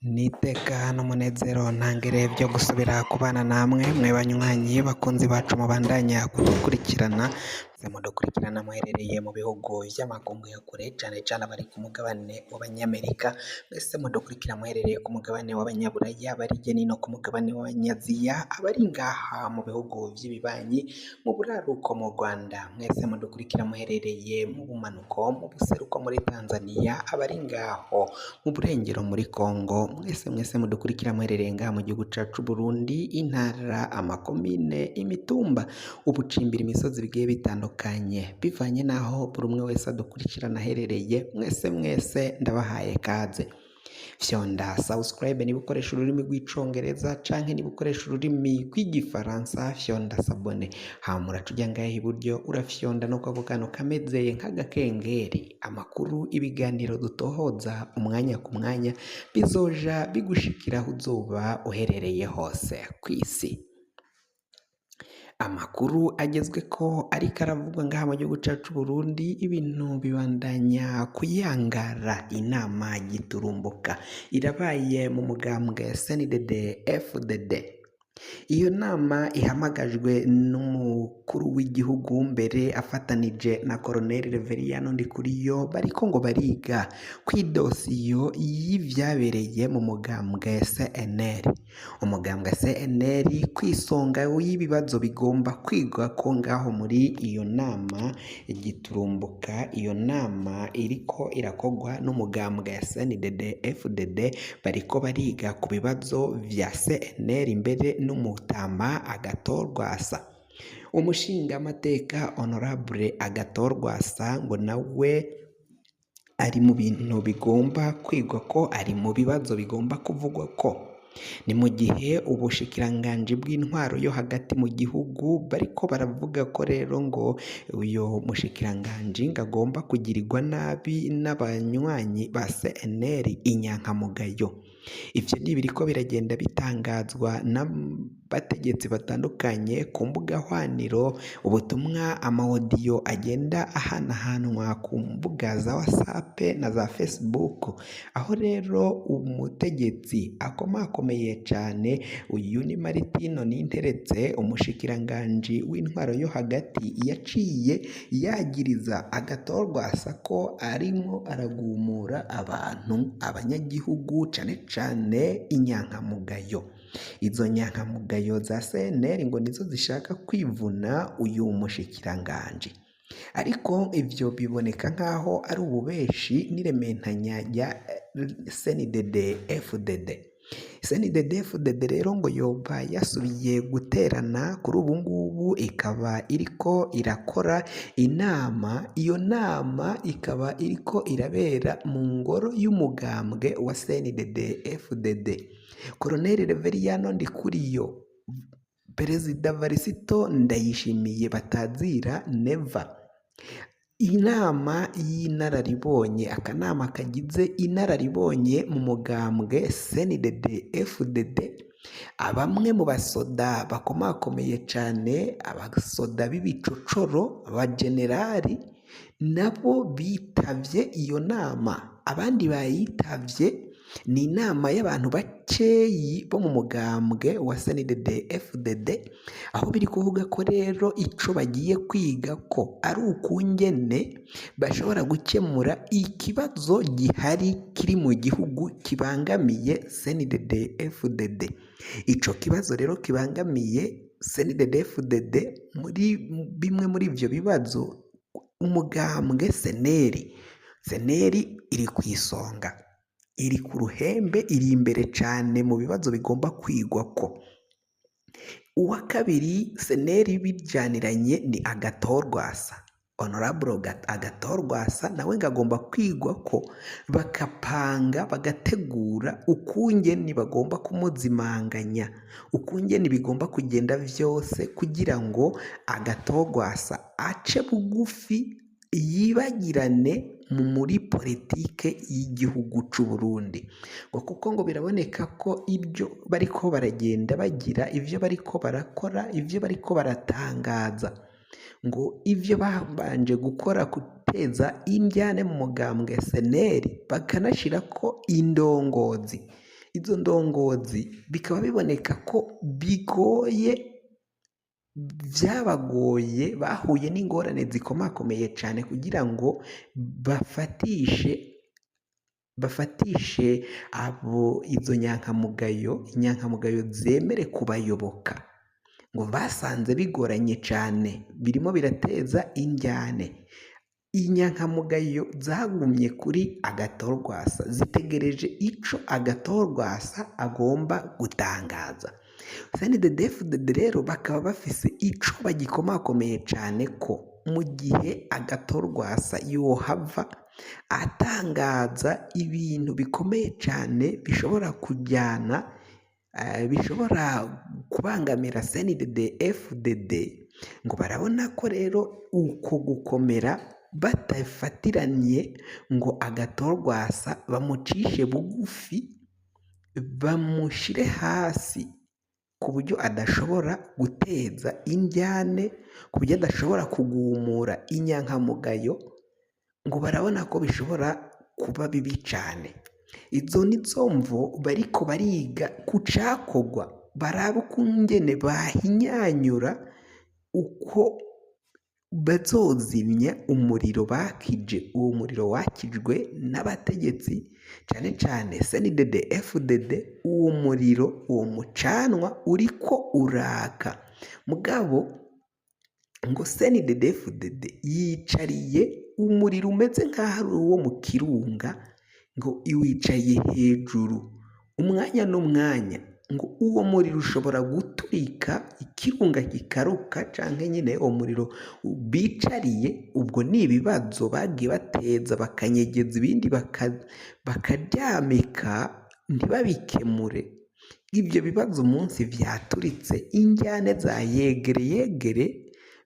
N'iteka n'umunezero ntangere vyo gusubira kubana namwe mwe banywanyi bakunzi bacu mubandanya kudukurikirana, muze mudukurikirana muherereye mu bihugu vy'amakungu ya kure cane cane abari ku mugabane w'abanyamerika, mwese mudukurikira muherereye ku mugabane w'abanyaburaya, abari hirya no hino ku mugabane w'abanyaziya, abari ngaha mu bihugu vy'ibibanyi, mu buraruko mu Rwanda, mwese mudukurikira muherereye mu bumanuko, mu buseruko muri Tanzania, abari ngaho mu burengero muri Congo, mwese mwese mudukurikira muherereye ngaha mu gihugu cacu Burundi, intara, amakomine, imitumba, ubucimbira imisozi bigiye bitandukanye, bivanye n'aho buri umwe wese adukurikirana aherereye, mwese mwese ndabahaye kaze. Fyonda subscribe niba ukoresha ururimi rw'icongereza canke niba ukoresha ururimi rw'igifaransa fyonda s'abonner, hama uraca uja ngaha iburyo urafyonda no kwako kantu kameze nk'agakengeri, amakuru, ibiganiro dutohoza umwanya ku mwanya bizoja bigushikira aho uzoba uherereye hose kw'isi. Amakuru agezweko ariko aravugwa ngaha mu gihugu cacu Burundi, ibintu bibandanya kuyangara, inama giturumbuka irabaye mu mugambwe CNDD FDD. Iyo nama ihamagajwe n'umukuru w'igihugu mbere afatanije na Colonel Reveriyano Ndikuriyo, bariko ngo bariga kw'idosiyo y'ivyabereye mu mugambwe CNL. Umugambwe CNL kw'isonga y'ibibazo bigomba kwigwa ko ngaho muri iyo nama giturumbuka, iyo nama iriko irakogwa n'umugambwe CNDD FDD, bariko bariga ku bibazo vya CNL mbere n'umutama Agathon Rwasa. Umushingamateka Honorable Agathon Rwasa ngo nawe ari mu bintu bigomba kwigwa ko ari mu bibazo bigomba kuvugwa ko. Ni mu gihe ubushikiranganji bw'intwaro yo hagati mu gihugu bariko baravuga ko rero ngo uyo mushikiranganji ngo agomba kugirirwa nabi n'abanywanyi ba CNL inyankamugayo. Ivyo ni ibiriko biragenda bitangazwa n'abategetsi batandukanye ku mbuga hwaniro, ubutumwa amawodiyo agenda ahanahanwa ku mbuga za WhatsApp na za Facebook, aho rero umutegetsi akomakomeye cane uyu ni Martino Ninteretse, umushikiranganji w'intwaro yo hagati, yaciye yagiriza Agathon Rwasa ko arimwo aragumura abantu, abanyagihugu cane cane inyankamugayo. Izo nyankamugayo za CNL ngo nizo zishaka kwivuna uyu mushikiranganji, ariko ivyo biboneka nk'aho ari ububeshi n'irementanya rya CNDD FDD. CNDD FDD rero ngo yoba yasubiye guterana kuri ubu ngubu, ikaba iriko irakora inama, iyo nama ikaba iriko irabera mu ngoro y'umugambwe wa CNDD FDD. Colonel Reveriyano Ndikuriyo, Perezida Varisito Ndayishimiye batazira Neva, inama y'inararibonye, akanama kagize inararibonye mu mugambwe CNDD FDD, bamwe mu basoda bakomakomeye cane, abasoda b'ibicocoro, abajenerali nabo bitavye iyo nama, abandi bayitavye ni inama y'abantu bakeyi bo mu mugambwe wa CNDD FDD, aho biri kuvuga ko rero ico bagiye kwiga ko ari ukungene bashobora gukemura ikibazo gihari kiri mu gihugu kibangamiye CNDD FDD. Ico kibazo rero kibangamiye CNDD FDD, muri bimwe muri ivyo bibazo umugambwe CNL, CNL iri kw'isonga, iri ku ruhembe, iri imbere cane mu bibazo bigomba kwigwako. Uwa kabiri CNL bijyaniranye ni Agathon Rwasa, Honorable Agathon Rwasa nawe ngo agomba kwigwa ko bakapanga bagategura ukungene bagomba kumuzimanganya, ukungene bigomba kugenda vyose kugira ngo Agathon Rwasa ace bugufi yibagirane muri politike y'igihugu c'u Burundi, ngo kuko ngo biraboneka ko ibyo bariko baragenda bagira, ivyo bariko barakora, ivyo bariko baratangaza, ngo ivyo babanje gukora guteza indyane mu mugambwe CNL bakanashirako indongozi. Izo ndongozi bikaba biboneka ko bigoye, vyabagoye, bahuye n'ingorane zikomakomeye cane kugira ngo bafatishe abo izo nyankamugayo, inyankamugayo zemere kubayoboka. Ngo basanze bigoranye cane, birimo birateza indyane. Inyankamugayo zagumye kuri Agathon Rwasa zitegereje ico Agathon Rwasa agomba gutangaza. CNDD-FDD rero bakaba bafise ico bagikomakomeye cane ko mu gihe Agathon Rwasa yohava atangaza ibintu bikomeye cane bishobora kujyana, bishobora kubangamira CNDD-FDD, ngo barabona ko rero uko gukomera batafatiranye ngo Agathon Rwasa bamucishe bugufi, bamushire hasi ku buryo adashobora guteza indyane, ku buryo adashobora kugumura inyankamugayo, ngo barabona ko bishobora kuba bibi cane. Izo nizo mvo bariko bariga ku cakorwa, barabe ukungene bahinyanyura uko bazozimya umuriro bakije, uwo muriro wakijwe n'abategetsi cane cane CNDD FDD, uwo muriro, uwo mucanwa uriko uraka, mugabo ngo CNDD FDD yicariye umuriro umeze nk'aho ari uwo mu kirunga, ngo iwicaye hejuru umwanya n'umwanya, ngo uwo muriro ushobora guturika ikirunga kikaruka, canke nyine uwo muriro bicariye. Ubwo ni ibibazo bagiye bateza, bakanyegeza ibindi, bakaryamika ntibabikemure. Ibyo bibazo umunsi vyaturitse, injyane za yegere yegere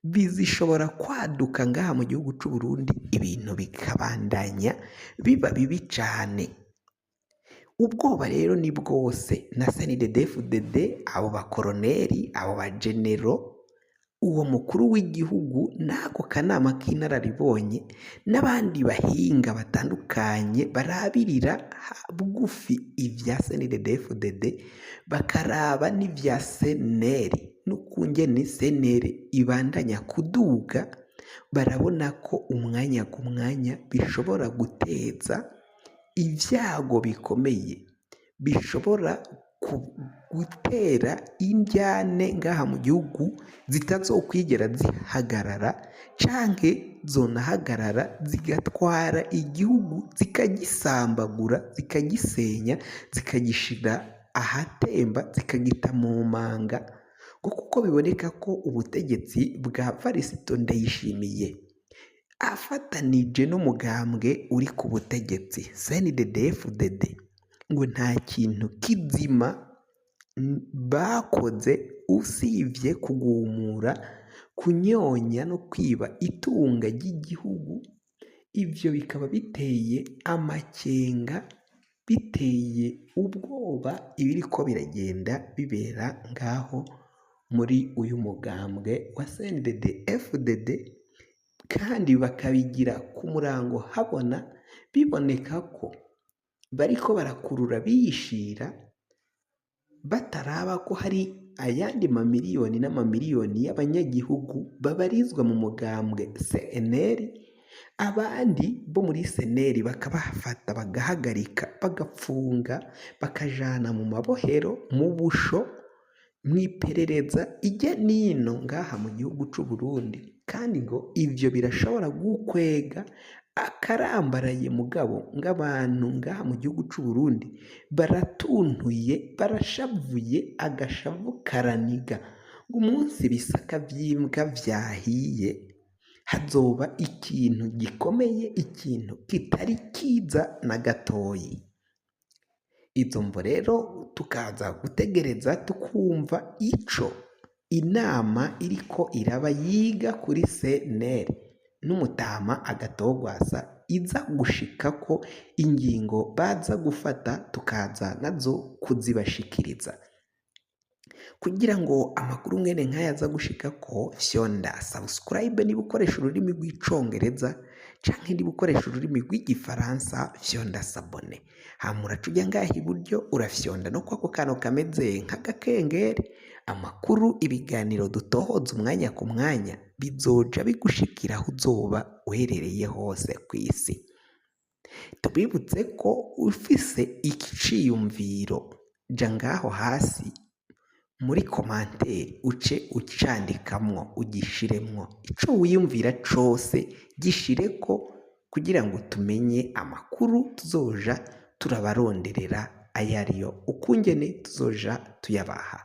bizishobora kwaduka ngaha mu gihugu c'u Burundi, ibintu bikabandanya biba bibi cane. Ubwoba rero ni bwose na CNDD-FDD, abo bakoroneri, abo bagenero, uwo mukuru w'igihugu n'ako kanama k'inararibonye n'abandi bahinga batandukanye barabirira bugufi ivya CNDD-FDD, bakaraba n'ivya CNL n'ukungene CNL ibandanya kuduga, barabona ko umwanya ku mwanya bishobora guteza ibyago bikomeye, bishobora gutera indyane ngaha mu gihugu zitazokwigera zihagarara, canke zonahagarara zigatwara igihugu, zikagisambagura, zikagisenya, zikagishira ahatemba, zikagita mu manga, ngo kuko biboneka ko ubutegetsi bwa Varisito Ndayishimiye afatanije n'umugambwe uri ku butegetsi CNDD-FDD, ngo nta kintu kizima bakoze usibye kugumura, kunyonya no kwiba itunga ry'igihugu. Ivyo bikaba biteye amakenga, biteye ubwoba ibiriko biragenda bibera ngaho muri uyu mugambwe wa CNDD-FDD, kandi bakabigira ku murango habona, biboneka ko bariko barakurura biyishira, bataraba ko hari ayandi mamiliyoni n'amamiliyoni y'abanyagihugu babarizwa mu mugambwe CNL, abandi bo muri CNL bakabafata, bagahagarika, bagapfunga, bakajana mu mabohero, mu busho, mw'iperereza ijya nino ngaha mu gihugu c'u Burundi. Kandi ngo ivyo birashobora gukwega akarambaraye, mugabo ng'abantu ngaha mu gihugu c'u Burundi baratuntuye, barashavuye, agashavu karaniga, ngo umunsi ibisaka vy'imbwa vyahiye hazoba ikintu gikomeye, ikintu kitari kiza na gatoyi. Izo mvo rero tukaza gutegereza tukumva ico inama iriko iraba yiga kuri CNL n'umutama Agathon Rwasa iza gushikako, ingingo baza gufata tukaza nazo kuzibashikiriza. Kugira ngo amakuru mwene nk'aya aza gushikako, fyonda subscribe niba ukoresha ururimi rw'icongereza, Canke niba ukoresha ururimi rw'igifaransa, fyonda s'abonner. Hama uraca uja ngaha iburyo, urafyonda no kwako kantu kameze nk'agakengeri. Amakuru, ibiganiro dutohoza umwanya ku mwanya bizoja bigushikira aho uzoba uherereye hose kw'isi. Tubibutse ko ufise iciyumviro, ja ngaho hasi muri commentaire, uce ucandikamwo, ugishiremwo ico wiyumvira cose, gishireko kugira ngo tumenye amakuru tuzoja turabaronderera ayariyo, ukungene tuzoja tuyabaha.